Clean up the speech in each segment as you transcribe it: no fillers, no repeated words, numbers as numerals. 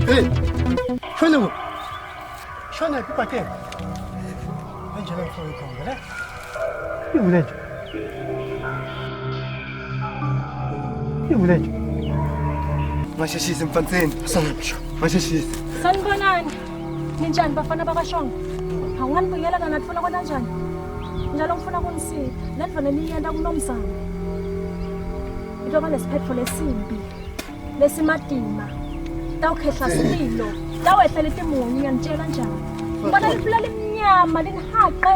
Hey. Shona ku. Shona kupate. Manje la mfowethu khona la. Ivule nje. Ivule nje. Ngasheshise mfanseni. Sangisho. Ngasheshise. Sanibonani. Ninjani bafana bakashongo? Awunganibuyela kana tfola kona njani? Njalo ngifuna kunisita. Lendvone niyenta kunomzamo. Itoba nesiphetfo lesimbi. Lesimatima. Tawukhehla sililo. Tawehla letimunyu ngiyanitshela njani. Ngibona lifula limnyama linihaqe.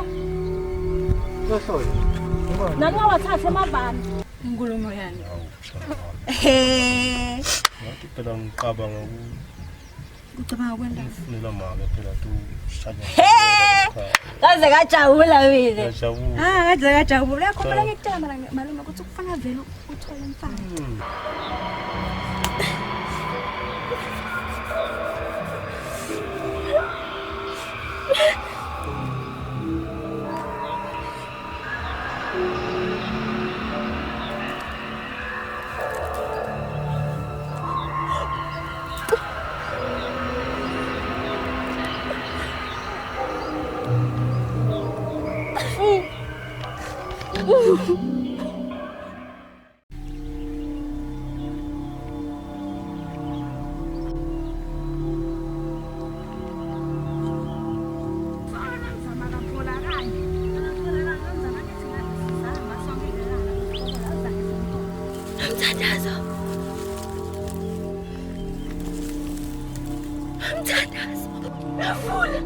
Nani wawathatha emavani. Inkulumo yani. Ngathi phela ngicabanga Ucabanga kwenta. ukufunela make phela tu shanya. Kaze kajabula mina. Ngiyajabula. Ah, kaze kajabula. Uyakhumbula ngikutshela mara malume ukuthi kufana vele uthole umfana. Mthandazo. Mthandazo. Navula.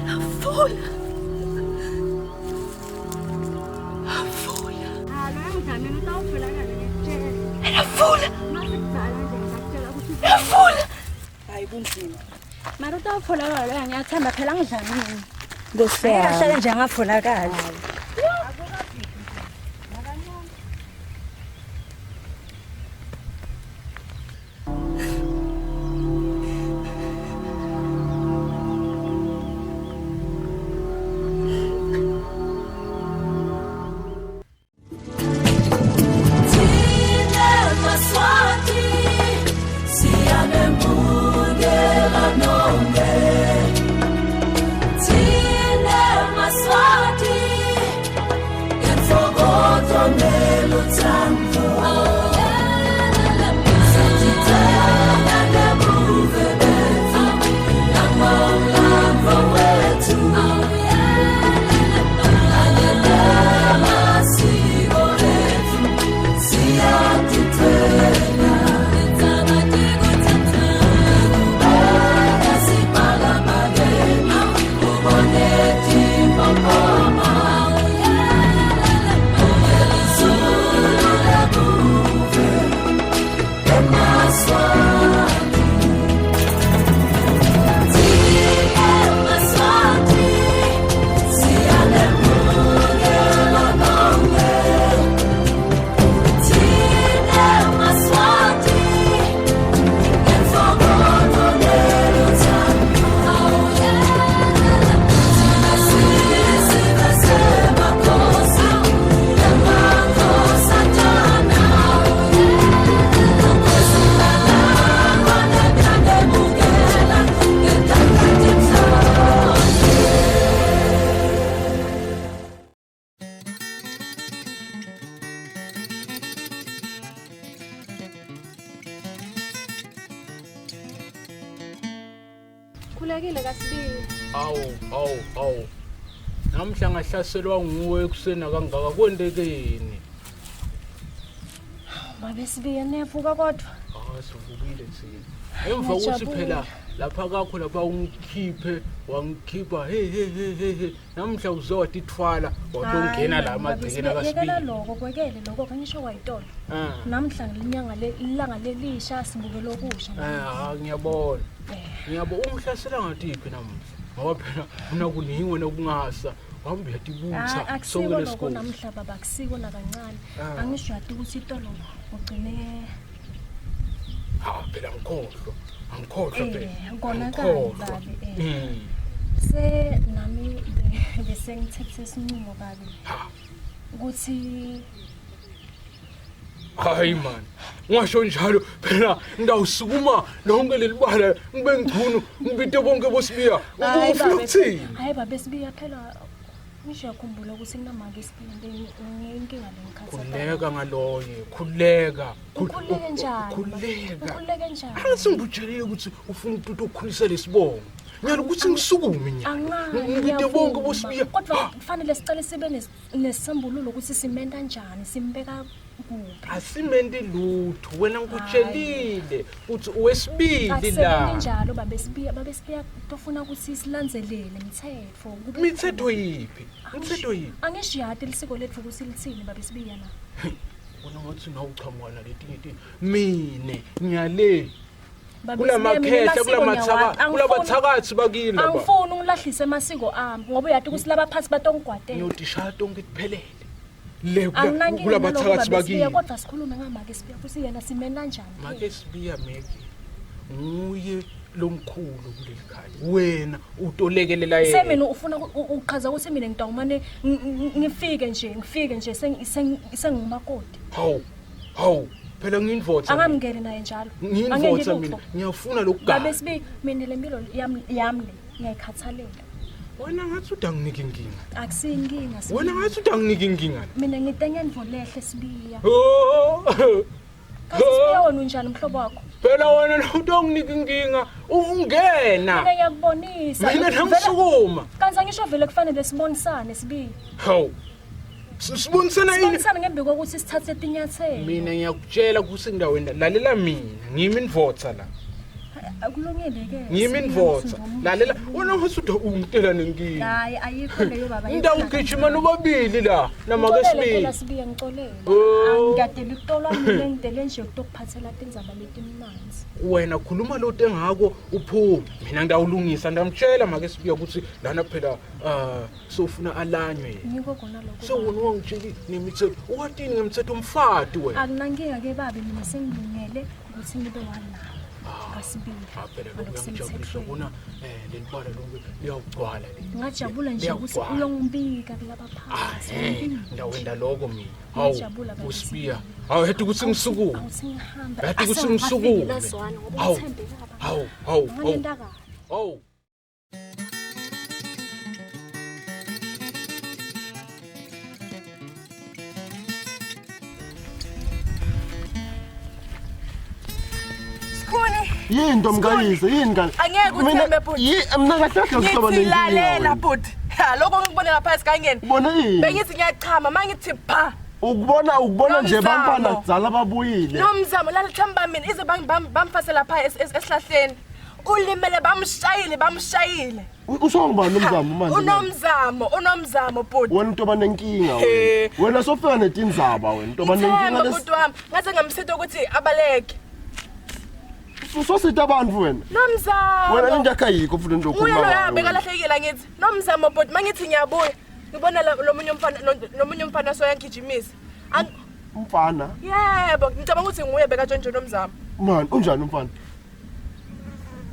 Navula. Navula. Navula. Navula. Hayi kunzima. Mara utawutholakala loya ngiyathemba phela ngidlamini. Nkosi yami. Ahlale nje angafolakali. Khulekile kasibili. Awu, awu, awu. Namhla ngahlaselwa nguwe ekuseni kangaka kwentekeni? Babe sibiye niyavuka kodwa. Ah, sivukile thina. Emva kokuthi phela lapha kakho lapha ungikhiphe wangikhipha he he he he he namhla uzowatithwala watongena la amagcekeni Yekela akasibili. lokho kwekele lokho ngisho kwayitolo. Ah. Namhla ngilinyanga le ilanga lelisha sibuke lokusha. Ah, ngiyabona. Ngiyabona ungihlasela ngatiphi namuhla? Ngoba phela mina kuningi nokungasa. Wahamba uyatibutha Hayi akusiko sonke lokho lesikole. namhla baba akusiko nakancane. Ah. Angisho yati ukuthi itolo ugcine Ha, phela ngikhohlwa. Angikhohlwa phela. Eh, kona kanye Angikhohlwa. babe, eh. Se nami bese ngithethe isinqumo babe. Ha. Ukuthi Hayi man. Ungasho njalo phela ngidawusukuma lonke leli bala ngibe ngchunu ngibite bonke bosibiya. Hayi, Ufuna babe. ukuthini? Hayi babe sibiya phela ngisho yakhumbula ukuthi kunamake isibindi nginkinga lengikhathaza. Khuleka ngaloye, khuleka. Ukhululeke njani? Khuleka. Ukhululeke njani? Angisingikutshelile ukuthi ufuna ukuthi ukhulise lesibongo. Nyalo ukuthi ngisukume nyalo. Angazi. Ngibite bonke bosibiya. Kodwa kufanele sicale sibe nesambululo ukuthi simenta njani, simbeka kuphi. Asimenti lutho wena ngikutshelile uthi uwesibili la. Akusebenzi njalo babe sibiya, babe sibiya tofuna ukuthi silandzelele imithetho. Kube Imithetho yiphi? Imithetho yiphi? Angishiyati lisiko lethu ukuthi lithini babe sibiya na. Wena ngathi nawe uchamuka naletinye itinto. Mine ngiyale Babe Sibiya, mina kulamakhehla amasiko kulamathaka ngiyawazi. Angifuni- kulabathakathi bakini laba. Angifuni ungilahlise amasiko ami ngoba uyati ukuthi laba phansi batongigwadela. Ngiyotishaya tonke tiphelele. Le Anginankinga kulabathakathi naloko babe Sibiya bakini. kodwa sikhulume ngamake sibiya ukuthi yena simena njani. Make sibiya meke nguye lomkhulu kuleli khaya. Wena utolekelela yena. Semina ufuna uchaza ukuthi mina ngitawumane ngifike nje ngifike nje sengumakoti. Hawu. Hawu. Phela ngiyindvodza. mina. Angamngeni naye njalo. Ngiyindvodza mina. lutho. Ngiyafuna lokugana. Babe sibi mina le mpilo yami yami le ngiyayikhathalela. Wena ngathi udanginika inkinga. Akusiyinkinga Sibiya. Wena ngathi udanginika inkinga. Mina ngitenya ndvolehle sibiya. Oh. Kasi sibiya wena unjani mhlobo wakho? Phela wena utonginika inkinga. Ungena. Mina ngiyakubonisa. Mina Vele- ngisukuma. Kanti angisho vele kufanele sibonisane sibiya. Hawu. Sibonisana yini? Sibonisane ngembi kokuthi sithathe tinyathelo. Mina ngiyakutshela kusendaweni lalela mina ngimi indvodza la. Akulungile ke. Ngimi indvodza. Lalela wena usude ungitela nenkinga. Hayi ayikho leyo baba. Ngitawugijima nobabili la namake Ngixolele phela sibili. sibiya ngixolele. Oh. Angikadeli kutolwa mina ngidele nje ukutokuphathela tindzaba letimnandzi. Wena khuluma lo tengako uphume. Mina ngitawulungisa ndamtshela make sibiya ukuthi lana phela sofuna alanywe yena. Ngiko kona lokho. Sewona wangitsheli nemithetho. Watini ngemthetho umfati wena. Akunankinga ke babe mina sengilungele ukuthi ngibe wala. Ngasibili. Ah, phela lokhu kuyangijabulisa ubona leli bala lonke liyawugcwala leli. Ngajabula nje ukuthi Liyawugcwala. uyongibika kulaba phansi. Ngiyawenda lokho mina. Hawu, Ngiyajabula baba usibiya. Hawu, yathi ukuthi ngisukume. Awuthi ngihambe. Yathi ukuthi Asengingafiki ngisukume. lazwana ngoba Hawu. uthembe baba. Hawu, hawu, hawu. Ngangenta kahle. Hawu. Sikhuni Yini ntomkayise yini kanti? Angeke uthembe bhuti. Mina kahle kahle usihlobo Ngithi nenkinga. lalela wena. bhuti. Ha lokho ngikubone lapha esigangeni. Ubona ini? Bengithi ngiyachama mangithi pha. Ukubona ukubona nje Nomzamo. bantwana kudala babuyile. Nomzamo lalithemba mina ize bamfase lapha esihlahleni. Ulimele bamshayile bamshayile. Usho ngubani nomzamo manje? Unomzamo, unomzamo bhuti. Wena into banenkinga wena. Wena sofika netindzaba wena. Into banenkinga Ngithemba les. bhuti wami. Ngaze ngamsitha ukuthi abaleke. Usosita abantu wena. Nomzamo. Wena into yakho ayikho futhi into Uye okhuluma loya ngayo. wena. bekalahlekile ngithi. Nomzamo bhuti mangithi ngiyabuya. Ngibona lomunye umfana lomunye umfana soyangijimisa. Umfana. Yebo, ngicabanga ukuthi nguye bekatshontshe nomzamo. Man, unjani umfana?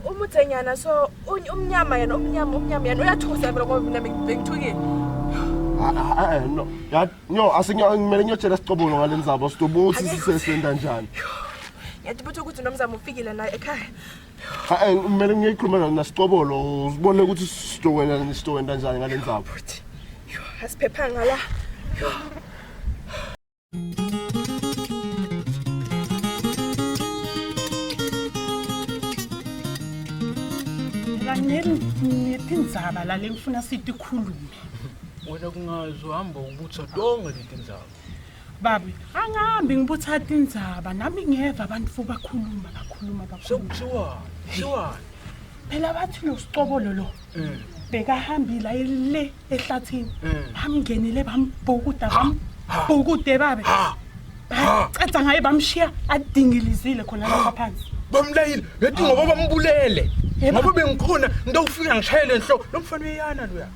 Umuthenyana so umnyama yena umnyama umnyama yena uyathusa phela ngoba mina bengithukile. Ah ah no. Ya no asingiya kumele ngiyotshela sicobolo ngale ndzaba sidobuthi sisesenda njani. Ngiyatibutha ukuthi nomzamo ufikile naye ekhaya. Ah eh kumele ngiyikhuluma nasicobolo usibone ukuthi sidowena sidowenda njani ngale ndzaba. Bhuti. Yo, asiphephanga la. Yo. Phela nginetindzaba la lengifuna sitikhulume. Wena kungazi uhamba ubutha tonke letindzaba. Babi, angihambi ngibutha tindzaba nami ngiyeva abantu bakhuluma bakhuluma bakhuluma. Sekuthiwani? Kuthiwani? Phela bathi lo sicobolo lo bekahambile aye le ehlathini. Bamngenile bambhukuda bambhukude babe. Baceda ngaye bamshiya adingilizile khona lapha phansi. Bamlayile, yathi ngoba bambulele. Yebo. Ngoba bengikhona ngitawufika ngishayele enhloko. Lo mfana uyana loya.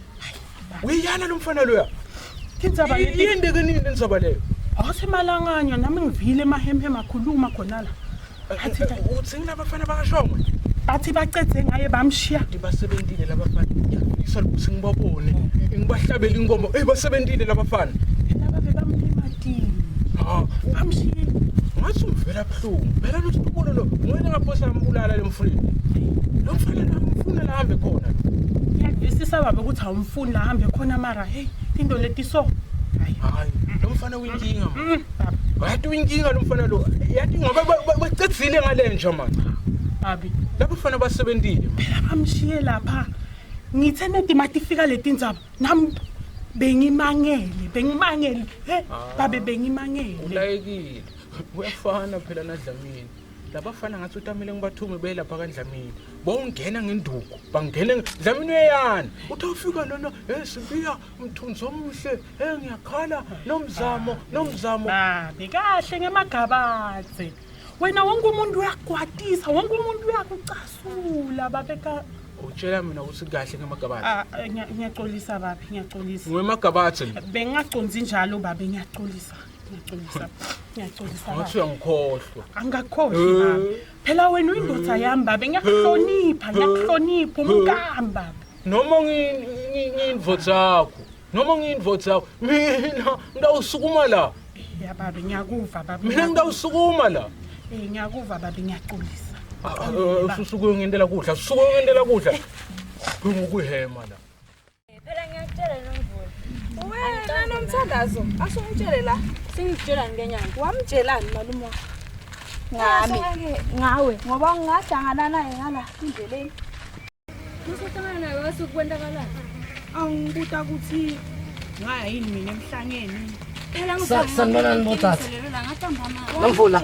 Uyana lo mfana loya. Tindzaba leti Yini ke nini lendzaba leyo? awusemalanganywa nami ngivile emahemhem akhuluma khona la. Athi Uthi ngilabafana bakashongwe. bathi bacedze ngaye bamshiya. Basebentile labafana. Ngiyafisa ukuthi ngibabone. Ngibahlabele ingoma. Hey basebentile labafana. Phela babe bamlimatile. Ha, Bamshiyile. ngathi umvela kabuhlungu. Phela lo Sibulo lo nguye ngaphosa ambulala lemfuleni. Lo mfana lamfuna la hambe khona. Ngiyakuvisisa baba ukuthi awumfuni la hambe khona mara hey into leti so. Hayi. Hayi, lo mfana uyinkinga man. Baba. Yathi uyinkinga lo mfana lo. Yathi ngoba bacedzile ngalenja man. Babi. Labo fana basebentile. man. Phela bamshiye lapha. Ngithe nedima tifika letindzaba nami bengimangele, bengimangele. He, babe bengimangele. Ulayekile. Uyafana phela naDlamini. Labafana ngathi utamele ngibathume belapha kaDlamini. Bawungena ngenduku, bangena Dlamini uyeyana. Uthi ufika lona, hey Sibiya, mthunzi omuhle, hey ngiyakhala, nomzamo, nomzamo. Babe kahle ngemagabathe. Wena wonke umuntu uyakwatisa, wonke umuntu uyakucasula babe ka Utshela mina ukuthi kahle ngemagabathe. Ah, ngiyaxolisa babe, ngiyaxolisa. Ngwemagabathe mina. Bengingaconsi njalo babe, ngiyaxolisa. Ngiyaxolisa. Ngiyaxolisa. Ngathi babe. uyangikhohlwa. Angakhohlwi babe. Phela wena uyindoda yami babe, ngiyakuhlonipha, ngiyakuhlonipha umkami babe. Noma ngiyindvodza yakho. Noma ngiyindvodza yakho. Mina ngitawusukuma la. Ya babe, ngiyakuva babe. Mina ngitawusukuma la. Eh ngiyakuva babe, ngiyaxolisa. Ususuke uyongentela kudla, usuke uyongentela kudla. Ngikuhema la. Phela ngiyakutshela Nomvula. Wena nomthandazo, asungitshele la. Sengikutshelani ngenyanga? Wamtshelani malume wakho? Ngami. Ngawe ngoba ngingahlangana naye ngala endleleni. Usohlangana naye wasukwentakalani? Angibuta ukuthi ngaya yini mina emhlangeni. Phela Sanibonani botsatsi. Nomvula.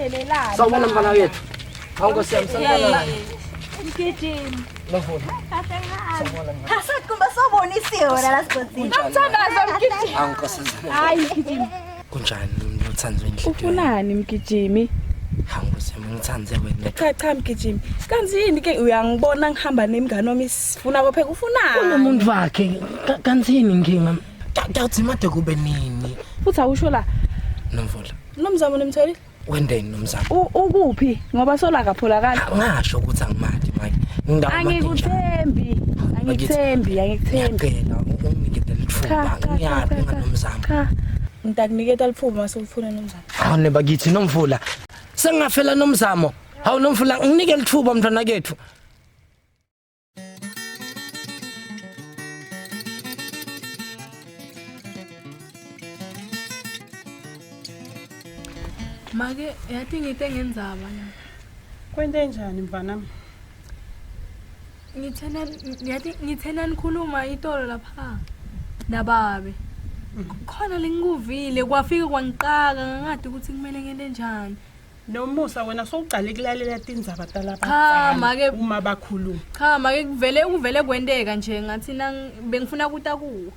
Sawubona mfana wethu. Hawu Nkosi yami sanibonani. Mgijimi. Nomvula. Kahle ngani. Hasathi kumbe sobonisiwe wena la sigodzini. Nomthandazo mgijimi. Hawu Nkosi. Hayi mgijimi. Kunjani ngithanda inhliziyo. Ufunani mgijimi? Hawu Nkosi yami ngithande wena. Cha cha mgijimi. Kanti yini ke uyangibona ngihamba nemngane wami sifuna kopheka ufunani? Unomuntu wakhe kanti yini inkinga? Tawuthi made kube nini? Futhi awusho la. Nomvula. Nomzamo nimtholile? Wendeni nomzamo. Ukuphi? Ngoba sola akapholakali. Ngasho ukuthi angimadi manje. Angikuthembi. Angikuthembi, angikuthembi. Ngiyacela unginikete lithuba. Ngiyapi nganomzamo. Cha. Ngitakuniketa lithuba mase ufuna nomzamo. Hawu nebakithi Nomvula. Sengingafela nomzamo. Hawu Nomvula nginike lithuba mntwana kethu. Make yathi ngite ngendzaba na. Kwente njani mfanami? Ngithena yathi ngithena nikhuluma itolo lapha nababe. Khona lengikuvile kwafika kwangiqaka ngangadi ukuthi kumele ngente njani. Nomusa wena sowuqale kulalela tindzaba Cha talabadzala make uma bakhuluma. Cha make kuvele kuvele kwenteka nje ngathi nang bengifuna kuta kuwo.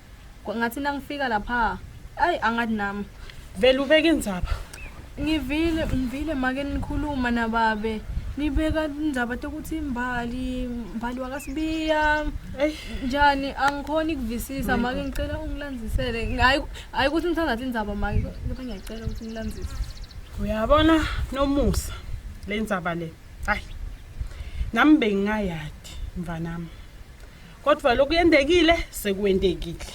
Ngathi nangifika lapha ayi angathi nami. Vele ubeka indzaba. Ngivile ngivile make nikhuluma nababe. Nibeka indzaba tokuthi imbali mbali wakasibiya. Njani angikhoni kuvisisa make ngicela ungilandzisele. Hayi hayi ukuthi ngithatha indzaba make kepha ngiyacela ukuthi ngilandzise. Uyabona Nomusa le ndzaba le. Hayi. Nami bengingayadi mvanami. Kodwa lokuyendekile sekwentekile.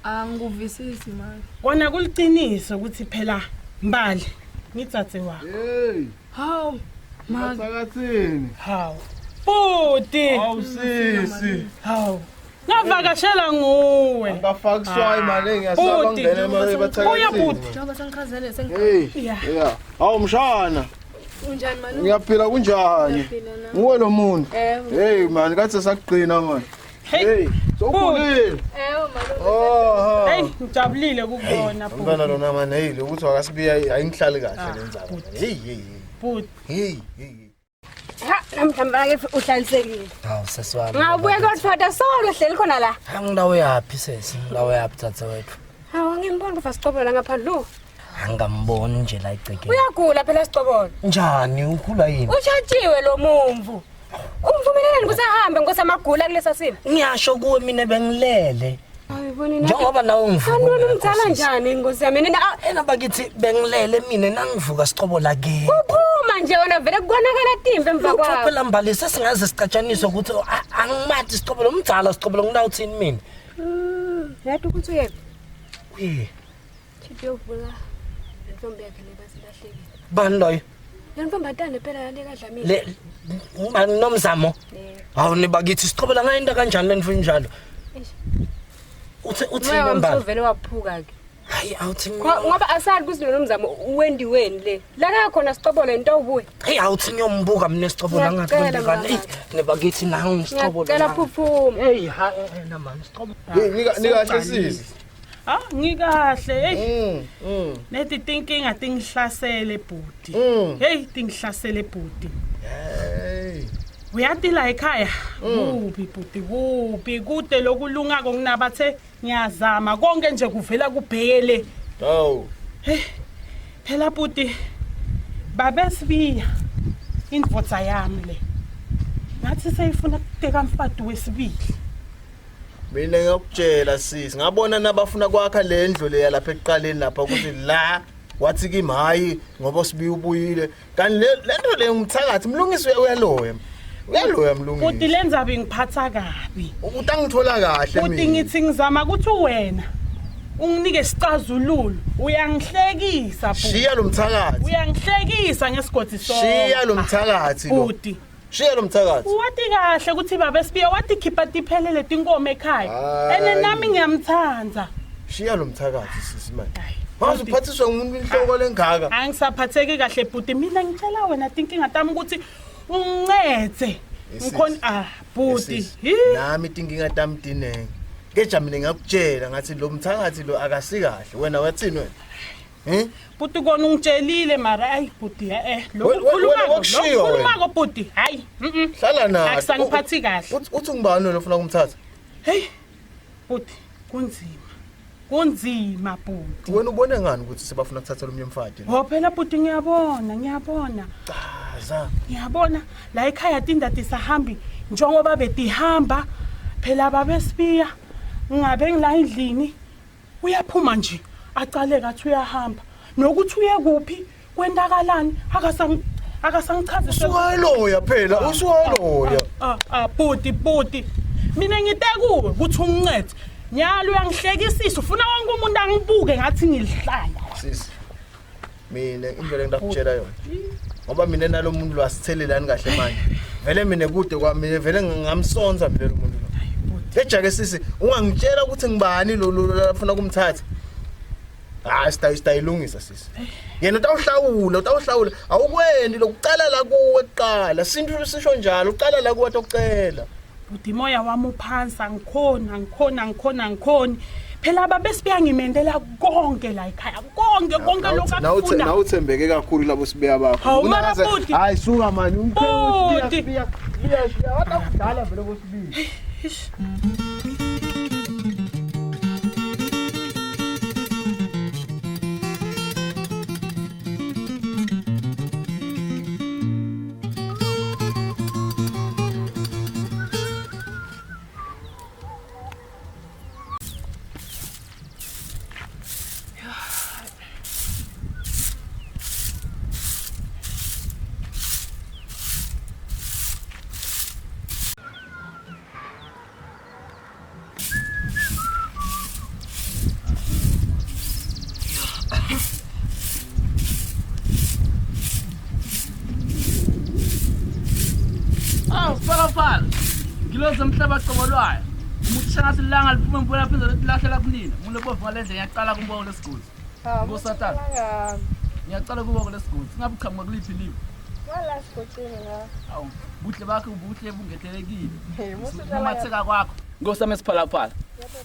Angikuvisisi make. Kona kuliciniso ukuthi phela mbali ngitsatse wakho. Hey. Hawu. Mathakathini. Hawu. Bhuti. Hawu sisi. Hawu. Ngavakashela nguwe. Angafaki swayi manje ngiyasaba Bhuti. ngene Buya ebathakathini. bhuti. Njengoba sengichazele Hey. Yeah. Hawu mshana. Unjani malume? Ngiyaphila kunjani? Ngiyaphila nami. Nguwe lo muntu. Ewe. Hey man, kathi sakugcina man. Hey, sowukhulile. Ewe malume. Oh. Hey, ngijabulile ukukubona bhuti. Umntwana lona man, hey, lokuthi wakasibiya ayingihlali kahle le ndzaba. Hey, hey, hey. Bhuti. Hey, hey. Ha, namhlanje ke uhlalisekile. Hawu sesi wami. Ngabuye kodwa solo hleli khona la. Angilawo yaphi sesi? Ngilawo yaphi tsatse wethu? Hawu ngimbona kufa sicobolo la ngaphandle. lo. Angamboni nje la igceke. Uyagula phela sicobolo. Njani ukhula yini? Utshatshiwe lo mumvu. Umvumeleleni ukuthi ahambe nkosi amagula kulesa simo. Ngiyasho kuwe mina bengilele. Ayiboni na. Njengoba nawe ngivuka. Kanti umdzala njani nkosi yami nina Ena bakithi bengilele mina nangivuka sicobola ke. uphuma nje wena vele kubonakala timbi emva Lutho kwakho. phela mbali sesingaze sicatshaniswe ukuthi angimathi sicobolo umdzala sicobolo ngidawuthini mina. Yathi ukuthi uyephi? Eh, Chithi uyovula intombi yakhe le basilahlekile. bani loyo? Le ntombazane phela yale kaDlamini. Le ngubani nomzamo? Hawu nibakithi sichobela ngayenta kanjani lento injalo? Uthi uthi Umoya wami nembala. sovele waphuka ke. Hayi awuthi Ngoba asali kuze nomzamo wendiweni le. La kakhona sicobolo into ubuye. Hey awuthi ngiyombuka mina sichobola ngathi Ngiyacela, kwenzekani. Eyi nibakithi nangu sichobola. Ngiyacela phuphuma. Hey ha na mani sichobola. Hey nika nika kahle sisi. Ah ngikahle hey. Neti tinkinga tingihlasele bhuti. Hey tingihlasele bhuti. Hey. Uyati la ekhaya kubi bhuti kubi kude lokulungako nginabathe ngiyazama konke nje kuvela kubhekele. Hawu. Hey phela bhuti babesibiya indvodza yami le. Ngathi seyifuna kuteka mfati wesibili. Mina ngiyakutshela sisi, ngabona nabafuna kwakha le ndlu leya lapha ekuqaleni lapha ukuthi la wathi kimi hayi ngoba sibiya ubuyile. Kanti le lento le umthakathi mlungisi uyaloya. Uyaloya Bhuti mlungisi. lenzabe ngiphatha kabi. Utangithola kahle Bhuti mina. ngithi ngizama ukuthi wena unginike isicazululo uyangihlekisa bhuti. Shiya lo mthakathi. Uyangihlekisa ngesigodi sonke. Shiya lo mthakathi lo. Bhuti. Shiya lo mthakathi. Wathi kahle ukuthi baba sibiya wathi khipha tiphelele tinkomo ekhaya. Hayi. Ene nami ngiyamthanza. Shiya lo mthakathi sisi manje. Manje uphathiswa ngumuntu inhloko lengaka. Angisaphatheki kahle bhuti mina ngicela wena tinkinga tami ukuthi ungincede. Ngikhona ah bhuti. Sisi, Nami tinkinga tami tinenge. Keja mina ngakutshela ngathi lo mthakathi lo akasikahle. Wena wathini wena? Eh? Bhuti kona ungitshelile mara ayi bhuti eh We- we- wena lokukhulumako wakushiya wena. lokukhulumako bhuti hayi mhm Hlala naye. Akusangiphathi kahle. Uthi ngubani wena ofuna kumthatha? Hey bhuti kunzima. Kunzima bhuti. Wena ubone ngani ukuthi sebafuna kuthatha lo mfati? Ho phela bhuti ngiyabona ngiyabona. Chaza. Ngiyabona la ekhaya tinda tisahambi njengoba betihamba phela babesibiya ngabe ngila endlini uyaphuma nje acale kathi uyahamba nokuthi uye kuphi kwentakalani akasang akasangichazise Usukaloya phela, usukaloya. ah ah bhuti bhuti mina ngite kuwe ukuthi ungincede nyalo uyangihlekisisa ufuna wonke umuntu angibuke ngathi ngilihlaya Sisi. Mina indlela engidakutshela yona. Ngoba mina nalo muntu lo asithelelani kahle manje. Vele mina kude kwami vele ngamsonza mina lo muntu lo. Ejake sisi, ungangitshela ukuthi ngibani lo lo lo afuna kumthatha. Hayi sitayi sitayilungisa sisi. Yena utawuhlawula, utawuhlawula. Awukwendi lokucala la kuwe kuqala. Sintu sisho njalo, uqala la kuwe atocela. bhuti moya wami uphansi angikhoni angikhoni angikhoni angikhoni phela babesibuya ngimendela konke la ekhaya konke konke lokhu akufuna Nawuthembeke kakhulu labo sibeya bakho. Hawu, mara bhuti. Hayi suka mani, Bhuti. Sibiya sibiya sibiya watakudala vele kosibiya. Awu falafala. Ngiloze umhlaba qobo lwayo. Umuntu shangathi ilanga liphuma impela phinde lilahlela kunina. Umuntu bovu ngalendlela ngiyaqala kumbongo lesigodi. Ngosatana. Ngiyaqala kubo lesigodi. Singabe uqhamuka kuliphi live. Wala sigotsheni nga. Awu buhle bakhe ubuhle bungehlelekile. Hey, musu Umatheka kwakho. Nkosami esiphalaphala.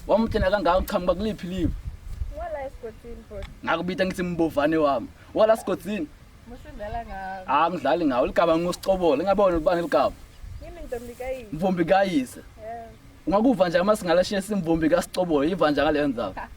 Wamthena kangaka uqhamuka kuliphi live. Wala esigodini bhuti. Ngakubita ngithi mbovane wami. Wala sigodzini. Musudlala ngawe. Ah ngidlali ngawe ligama ngosicobolo. Ngingabona ubani ligama. Yimi ntombi kayise. Mvumbi kayise. Yebo. Ungakuva nje uma singalashiya simvumbi kasicobolo iva nje ngaleyo ndzaba.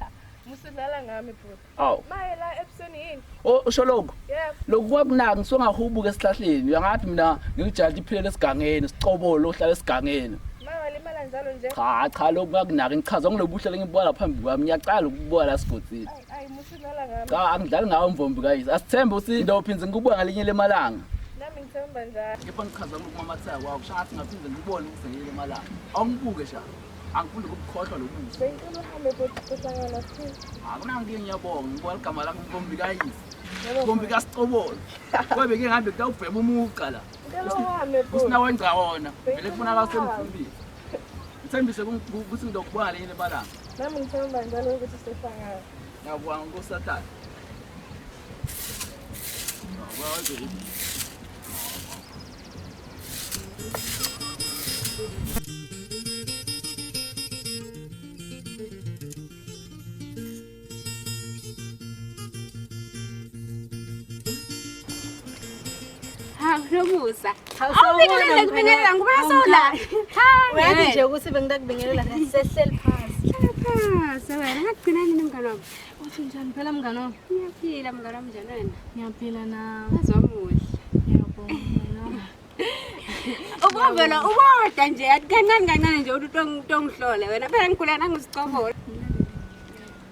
Musudlala ngami bhuti. Awu. Maye la ebusweni yini? Oh usho lokho. Yebo. Lokhu kwakunaka ngisungahubuka esihlahleni. Uyangathi mina ngijali iphilele esigangeni, sicobolo ohlala esigangeni. Maye walimala njalo nje. Cha cha lokhu kwakunaka ngichaza ngilobuhle lengibuka phambi kwami. Ngiyacala ukubuka la sigodzini. Ayi musudlala ngami. Cha angidlali ngawo mvumbi kayise. Asithembe ukuthi ndophinze ngikubuka ngalinye lemalanga. Nami ngithemba njalo. Kepha ngichaza ngokumamatheka kwakho shangathi ngaphinde ngibone ukuthi ngelinye lemalanga. Awungibuke sha. Angifuni ukukhohlwa lobuso. Bengicela uhambe bhuti kuhlangana futhi. Akunankinga ngiyabonga ngibona igama lakho mvumbi kayise. Kombi kaSicobolo. Kwabe ke ngihambe kutawubhema umuca la. Ngicela uhambe bhuti. Kusina wengca wona. Vele kufuneka semvumbile. Ngithembise ukuthi ngizokubona lenye lebalanga. Nami ngithemba njalo ukuthi sihlangane. Ngiyabonga nkosathane. Hawu Nomusa. Awubingelele Awubingelele kubingelela ngoba sola. Ha, Uyazi nje ukuthi bengidakubingelela sehleli phasi. Phasi wena ngakugcina nini mngani wami? Uthi njani phela mngani wami? Ngiyaphila mngani wami njani wena? Ngiyaphila nami. Wazi wamuhle. Ngiyabonga mngani wami. Ubovela uboda nje athi kancane kancane nje uthi utongihlole wena phela ngikhula nangusicobolo.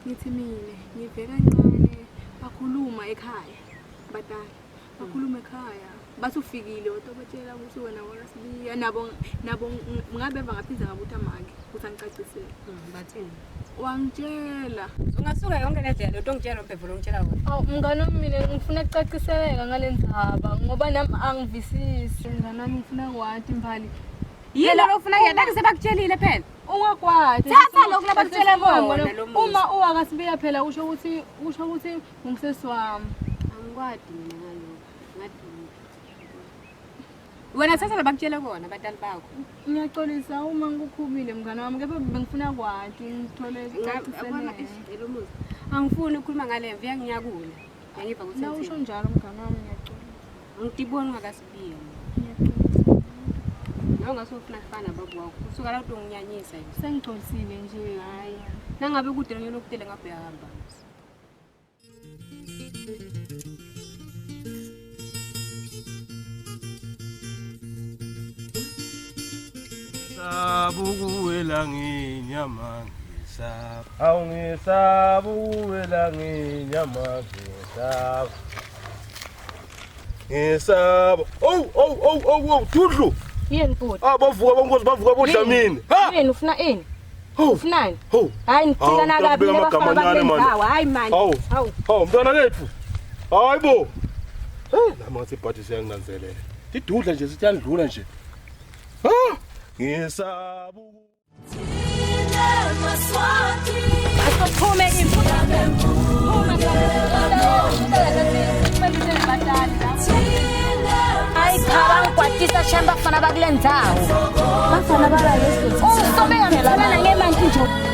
Ngithi mina ngive kancane bakhuluma ekhaya badala bakhuluma ekhaya bathi ufikile watobatshela ukuthi wena wakasibiya nabo nabo ngabeva ngaphinda ngabuthi make ukuthi angicacisele Bathini? wangitshela Ungasuka yonke le ndlela utongitshela umbhevula ungitshela wona. Awu mngani wami mina ngifuna kucaciseleka ngale ndzaba ngoba nami angivisisi mngani wami ngifuna kwati mbali Yini lo ufuna kuyena ndake sebakutshelile phela. Ungakwati. Thatha lokhu labakutshela kona lo muzi. Uma uwakasibiya phela usho ukuthi usho ukuthi ngumsesi wami. Angikwadi mina ngalokho. Ngathi Wena thatha labakutshela kona abatali bakho. Ngiyaxolisa uma ngikukhubile mngani wami kepha bengifuna kwati ngithole Yabona kucaciseleka. elomuzi. Angifuni ukukhuluma ngale mvi yanginyakula. Yangiva ukuthi Na usho njalo mngani wami ngiyaxolisa. Angitiboni ungakasibiya. Nawe ungase ufuna kufana nababa wakho. Usuka la utonginyanyisa nje. Sengixolisile nje. Hayi. Nangabe kude lonyana okutele ngabe uyahamba. Sabukuwela ngenyama ngisaba. Awu ngisaba ukuwela ngenyama ngisaba. Ngisaba. Oh oh oh oh oh Dudlu. Yini bhuti? Ah bavuka bonkosi bavuka bodlamini. Ha! Yini ufuna ini? Ufunani? Hayi Hawu, ngicika nakabi ngicela ukubeka bafana amagama bakulendawo. manje. Hayi mani. Hawu. Hawu. Hawu mntwana kethu. Hayi bo. Hey nami ngathi ibhadi siyanginanzelela. Didudla nje sithi yandlula nje. Ha! Ngisaba Asiphume impu. Phuma Hayi cha bangikwatisa shame bafana bakule ndzawo. Bafana balaleso. Usobeka ngithelana ngemanti nje.